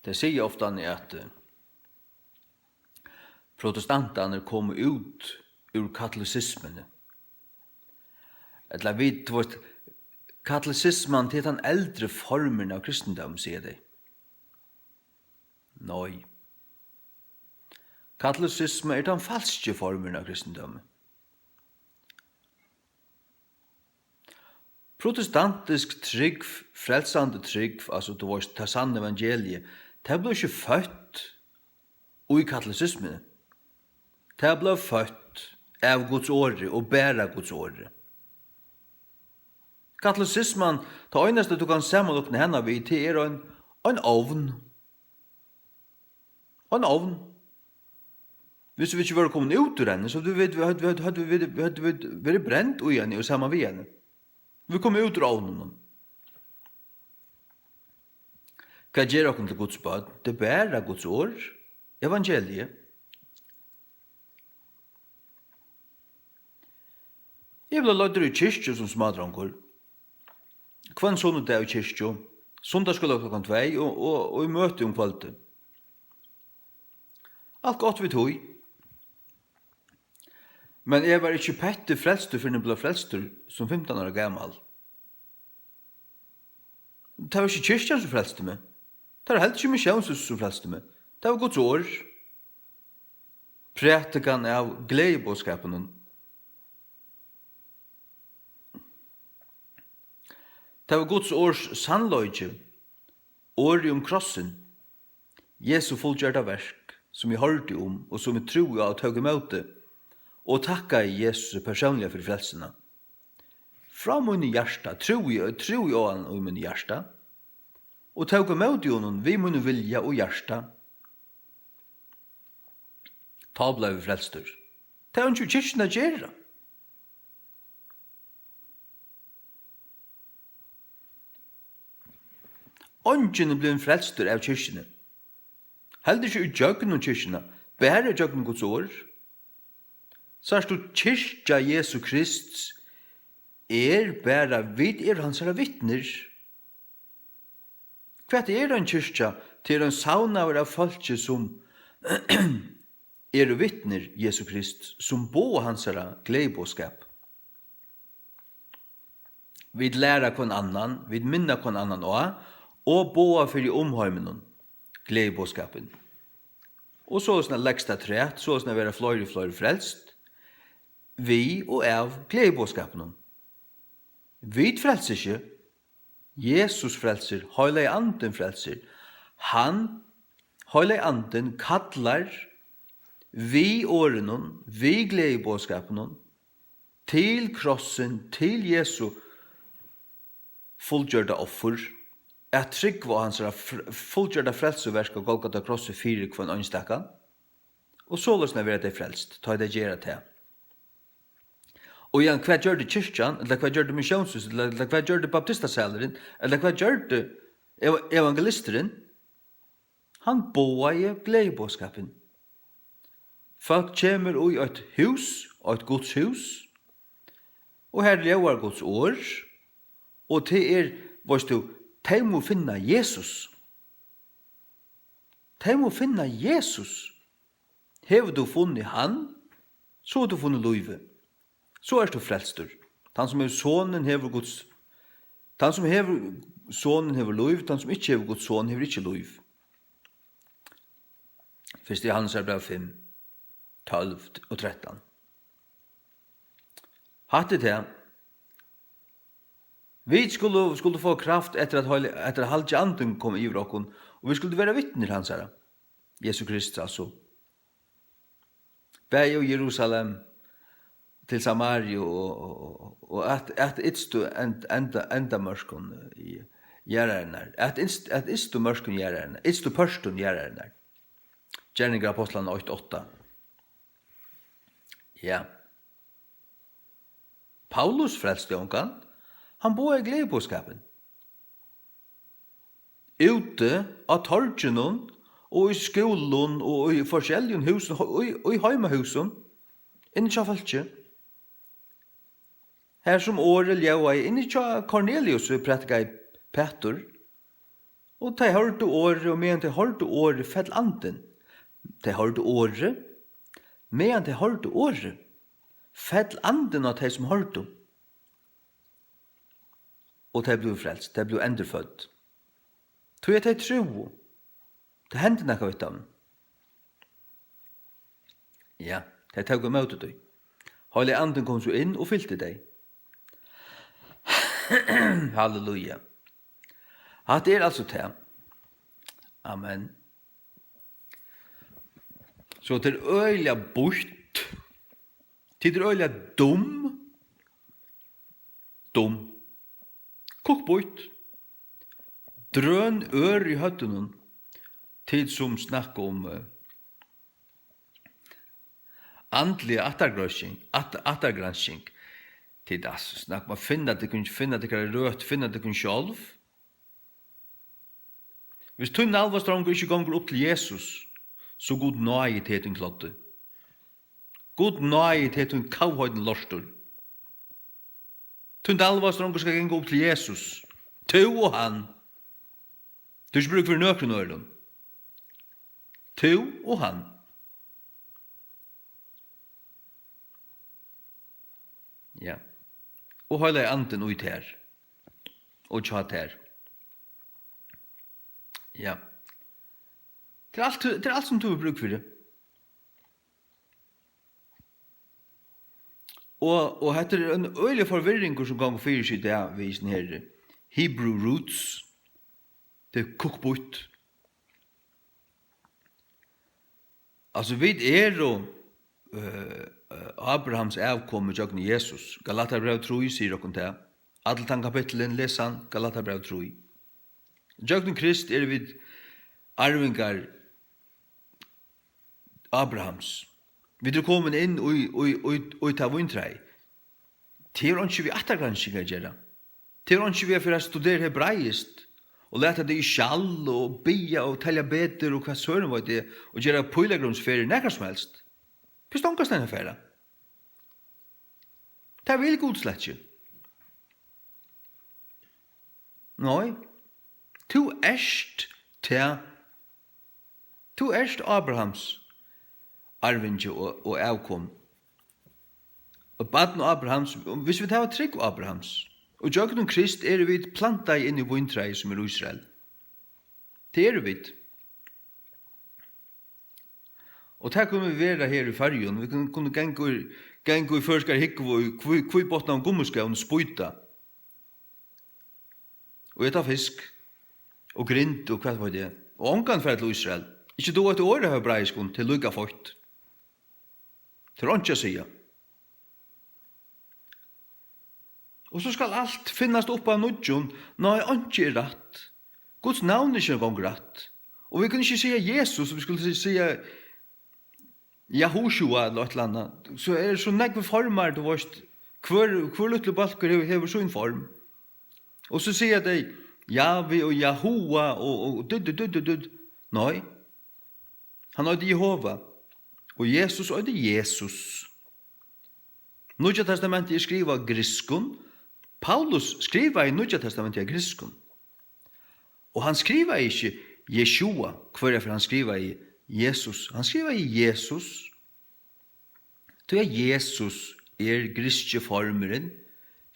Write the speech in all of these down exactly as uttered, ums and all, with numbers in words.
Tey siga oftani, at, eh, protestantarnir komu út úr katolisismuni. Ella vit, tú veist, katolisisman, tað er tann eldri formin av kristindómi, siga tey. Nei. Katolisisma er tann falski formin av kristindómi. Protestantisk trúgv, frelsandi trúgv, altso, tú veist, tað sanna evangeliið, tað bleiv ikki føtt í katolisismuni. Tað bleiv føtt av Guds orði og bara Guds orði. Katolisisman, tað einasta, tú kanst samanlíkna hana við, tað er ein, ein ovn. Ein ovn. Hvis vit ikki vóru komin út úr henni, so høvdu vit, høvdu, høvdu, høvdu vit, høvdu vit verið brend í henni og saman við henni. Vit komu út úr ovninum. Hvat ger okkum til Guds børn? Tað er bara Guds orð, evangeliið. Eg bleiv leiddur í kirkju sum smádrongur. Hvønn sunnudag í kirkju, sunnudagsskúla klokkan tvey og, og, og í møti um kvøldið. Alt gott við tí. Men eg var ikki petti frelstur, fyrr enn eg bleiv frelstur sum fimtan ára gamal. Tað var ikki kirkjan, sum frelsti meg. Tað var heldur ikki missiónshúsið, sum frelsti meg. Tað var Guds orð. Prædikan av gleðiboðskapinum. Tað var Guds orðs sannleiki, orðið um krossin, Jesu fullgjørda verk, sum eg hoyrdi um og sum eg trúði á og tók ímóti, og takkaði Jesusi persónliga fyri frelsuna. Frá mínum hjarta trúði eg, trúði á hann í mínum hjarta, og tók ímóti honum við mínum vilja og hjarta. Tá bleiv eg frelstur. Tað er einki við kirkjuni at gera. Eingin er blivin frelstur av kirkjuni. Heldur ikki í gjøgnum kirkjuna, bara í gjøgnum Guds orð. Sært tú, kirkja Jesu Krists er bara, vit eru hansara vitnir. Hvat er ein kirkja? Tað er ein savnaður av fólki, sum eru vitnir Jesu Krist, sum boða hansara gleðiboðskap. Vit læra hvønn annan, vit minna hvønn annan á, og boða fyri umheiminum gleðiboðskapin. Og soleiðis legst afturat, soleiðis verða fleiri og fleiri frelst, við og av gleðiboðskapinum. Vit frelsa ikki, Jesus frelsir, Heilagi Andin frelsir. Hann, Heilagi Andin, kallar við orðinum, við gleðiboðskapinum, til krossin, til Jesu fullgjørda offur, at trúgva á hansara fr-, fullgjørda frelsuverk á Golgata krossi fyri hvønn einstakan, og soleiðis verða tey frelst, tá ið tey gera tað. Og ja, hvat gjørdi kirkjan, ella hvat gjørdi missiónshúsið, ella, ella hvat gjørdi baptistasalurin, ella hvat gjørdi eva-, evangelisturin? Hann boðaði gleðiboðskapin. Fólk kemur í eitt hús, eitt Guds hús, og har ljóðar Guds orð, og tað er, veitst tú, tey mugu finna Jesus. Tey mugu finna Jesus. Hevur tú funnið hann, so hevur tú funnið lívið. So ert tú frelstur. Tann sum hevur Sonin hevur Guds, tann sum hevur Sonin hevur lív, tann sum ikki hevur Guds Son hevur ikki lív. Fyrsta Jóhannesar bræv fimm, tólv og trettan. Hatta er tað. Vit skulu, skulu fáa kraft eftir at heil-, eftir at Heilagi Andin kom yvir okkum, og vit skulu vera vitnir hansara, Jesu Krists, altso. Bæði í Jerusalem, til Samariu og, og, og, og at, at ytstu end-, enda, endamørkum í jarðarinnar, at ytst-, at ytstu mørkum jarðarinnar, ytstu pørtum jarðarinnar. Gerningar Ápostlanna eitt átta. Ja. Paulus frelsti ongan, hann boðaði gleðiboðskapin. Úti á torginum og í skúlum og í forskelligum húsum, í, í heimahúsum, inni hjá fólki. Har sum orðið ljóðaði inni hjá Korneliusi, prædikaði Pætur, Og tey hoyrdu orðið, og meðan tey hoyrdu orðið, fell andin. Tey hoyrdu orðið, meðan tey hoyrdu orðið, fell andin á tey, sum hoyrdu. Og tey blivu frelst, tey blivu endurfødd. Tí at tey trúðu. Tað hendi nakað við teimum. Ja, tey tóku ímóti tí. Heilagi Andin kom so inn og fylti tey. Halleluja. Hatta er altso tað. Amen. So tað er øgiliga býtt. Tit eru øgiliga dum. Dum. Kukkbýtt. Drøn ør í høvdinum. Tit sum snakka um, eh, andliga ættargransking, ætt-, ættargransking. Tit, altso, snakka um at finna tykkum, finna tykkara røt, finna tykkum sjálv. Hvis tín nalvastrongur ikki gongur upp til Jesus, so Gud náði teg, tín kloddi. Gud náði teg, tín kavheidni lortur. Tín nalvastrongur skal ganga upp til Jesus. Tú og hann. Tú hevur ikki brúk fyri nøkrum øðrum. Tú og hann. Ja. Og Heilagi Andin í tær. Og hjá tær. Ja. Tað er alt, tað er alt, sum tú hevur brúk fyri. Og, og hetta er ein øgiligur forvirringur, sum gongur fyri seg í dag við hesum her Hebrew roots. Tað er kukkbýtt. Altso, vit eru, eh, eh, Abrahams avkom gjøgnum Jesus. Galatiabræv trý sigur okkum tað. Allan tann kapittulin, les hann, Galatiabræv trý. Gjøgnum Krist eru vit arvingar Abrahams. Vit eru komin inn í, í, í, í tað víntræið. Tað hevur einki við ættargransking at gera. Tað hevur einki við at fara at studera hebraiskt og lata tað í skjal og biðja og telja betur og hvat søren veit eg og gera pílagrímsferðir nakað sum helst. Fyrst ongastaðni at fara. Tað vil Gud slett ikki. Nei, tú ert tað. Tú ert Abrahams arvingi og, og avkom. Og barn Abrahams, hvis vit hava trúgv Abrahams, og gjøgnum Krist eru vit plantaði inn í víntræið, sum er Ísrael. Tað eru vit. Og tað kunnu vit vera her í Føroyum. Vit kunnu, kunnu ganga í, ganga í føroyskari húgvu og í hví-, hvíbotnaðum gummiskóm og spýta. Og eta fisk. Og grind og hvat veit eg. Og ongan fara til Ísrael. Ikki duga eitt orð av hebraiskum, tað er líka feitt. Tað er einki at siga. Og so skal alt finnast upp av nýggjum. Nei, einki er rætt. Guds navn er ikki eingong rætt. Og vit kunnu ikki siga Jesus, vit skulu si-, siga Yahushua ella eitt ella annað. So er so nógvir formar, tú veist, hvør, hvør lítli bólkur hevur, hevur sín form. Og so siga tey Javi og Yahua og, og dudd, dudd, dudd, dudd. Nei. Hann eitur Jehova. Og Jesus eitur Jesus. Nýggja Testamentið er skrivað á grikskum. Paulus skrivaði Nýggja Testamentið á grikskum. Og hann skrivaði ikki Yeshua, hvørja ferð hann skrivaði Jesus. Hann skrivaði Jesus. Tí at Jesus er grikski formurin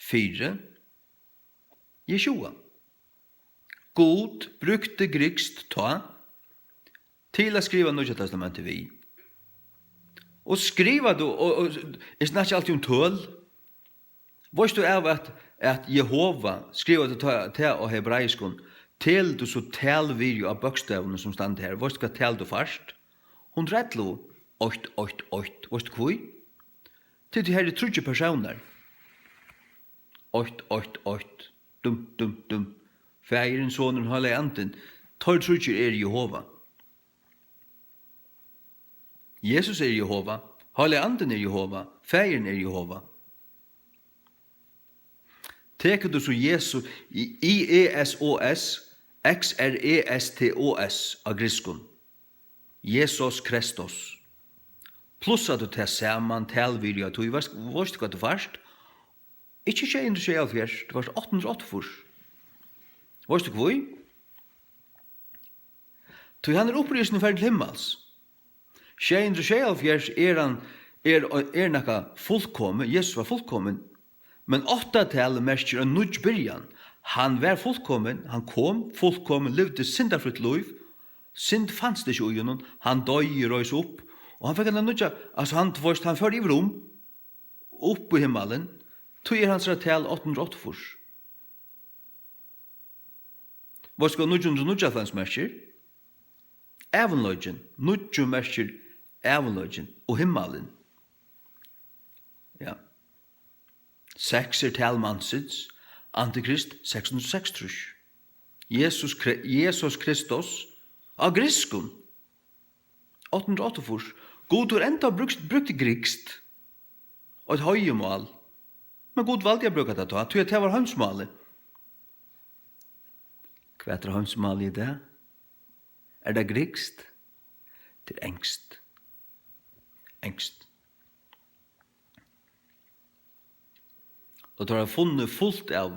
fyri Yeshua. Gud brúkti grikskt tá til at skriva Nýggja Testamentið við. Og skrivar tú, og, og eg snakki altíð um tøl. Veitst tú av at, at Jehova skrivar tú tað, tað á hebraiskum, telur tú so talvirði á bókstavunum sum standa her. Veitst tú hvat tal tú fært? Hundrað og ellivu, eitt, eitt, eitt. Veitst tú hví? Tí, tí her eru tríggir persónar. Eitt, eitt, eitt. Dum, dum, dum. Faðirin, Sonurin, Heilagi Andin. Teir tríggir eru Jehova. Jesus er Jehova. Heilagi Andin er Jehova. Faðirin er Jehova. Tekur tú so Jesu, I, I E S O S, X R E S T O S á grikskum. Jesus Kristus. Plussar tú tað saman, talvirði á tí, veitst, veitst tú hvat tú fært? Ikki sjey hundrað og sjeyoghálvfjerðs, tú fært átta hundrað og áttaogfýrs. Veitst tú hví? Tí hann er upprisin og farin til himmals. Sjey hundrað og sjeyoghálvfjerðs er hann, er, er nakað fullkomið, Jesus var fullkomin, men áttatalið merkir ein nýggj byrjan. Hann var fullkomin, hann kom fullkomin, livdi syndafrítt lív, synd fanst ikki í honum, hann doyði, reis upp, og hann fekk eina nýggja, altso hann, tú veist, hann fór yvir um, upp í himmalin, tí er hansara tal átta hundrað og áttaogfýrs. Veitst tú, hvat níggju hundrað og níggjuoghálvfems merkir? Ævinleikin. Níggju merkir ævinleikin og himmalin. Ja. Seks er tal mansins, antikrist, seks hundrað og seksogtrýss. Jesus Kri-, Jesus Kristus, á grikskum, átta hundrað og áttaogfýrs. Gud hevur enntá brúkt, brúkt grikskt, eitt heiðumál. Men Gud valdi at brúka tað tá, tí at tað var heimsmálið. Hvat er heimsmálið í dag? Er tað grikskt? Tað er enskt. Enskt. Og teir hava funnið fult av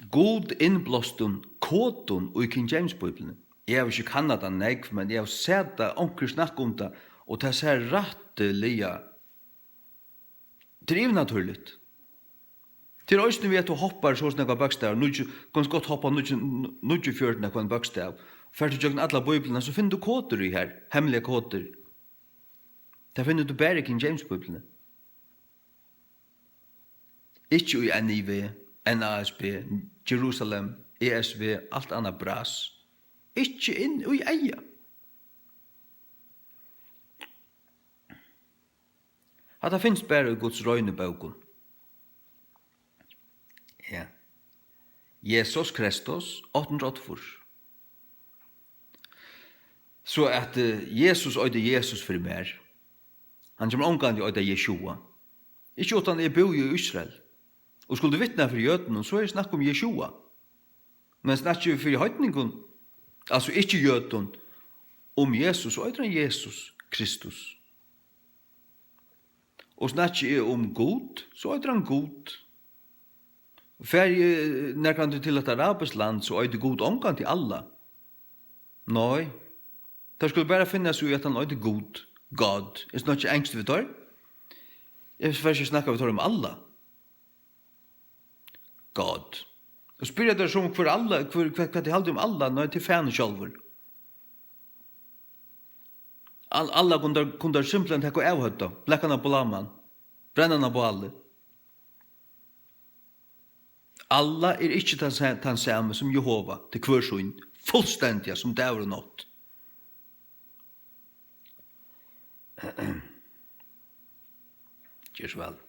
Gud innblástum kodum í King James Bíbliuni. Eg havi ikki kannað tað nógv, men eg havi sæð tað, onkur snakka um tað, og tað sær rættiliga, tað er yvirnatúrligt. Tað er eisini við, at tú hoppar so nógvar bókstavir, níggju, kanst gott hoppa níggju, níggjuogfjøruti nakað bókstav. Fert tú gjøgnum alla Bíbliuna, so finnur tú kodur í har, hemligar kodur. Tað finnur tú bara í King James Bíbliuni. Ikki í N I V, N A S B, Jerusalem, E S V, alt annað bras. Ikki inn í eygað. Hatta finst bara í Guds reinu bókum. Ja. Jesus Kristus, átta hundrað og áttaogfýrs. So at, eh, Jesus eitur Jesus fyri mær. Hann kemur ongantíð at eita Yeshua. Ikki uttan eg búði í Ísrael. Og skuldi vitna fyri jødunum, so er snakk um Yeshua. Men snakki eg fyri heidningum, altso ikki jødum, um Jesus, so eitur hann Jesus Kristus. Og snakki eg um Gud, so eitur hann Gud. Fari eg nakrantíð til eitt arabiskt land, so eitur Gud ongantíð Allah. Nei. Teir skulu bara finna seg í, at hann eitur Gud. God. Eg snakki enskt við teir. Eg fari ikki at snakka við teir um Allah. God. Og spyrja teir sum, hvør Allah, hvør, hvat, hvat tey halda um Allah? Nei, tað er fanin sjálvur. Al-, Allah kunnu teir, kunnu teir simpelthen taka av høvdið, blaka hann á bláman, brenna hann á báli. Allah er ikki tann sa-, tann sami sum Jehova, til hvør sín, fullstendiga sum dagur og nátt. Ger so væl.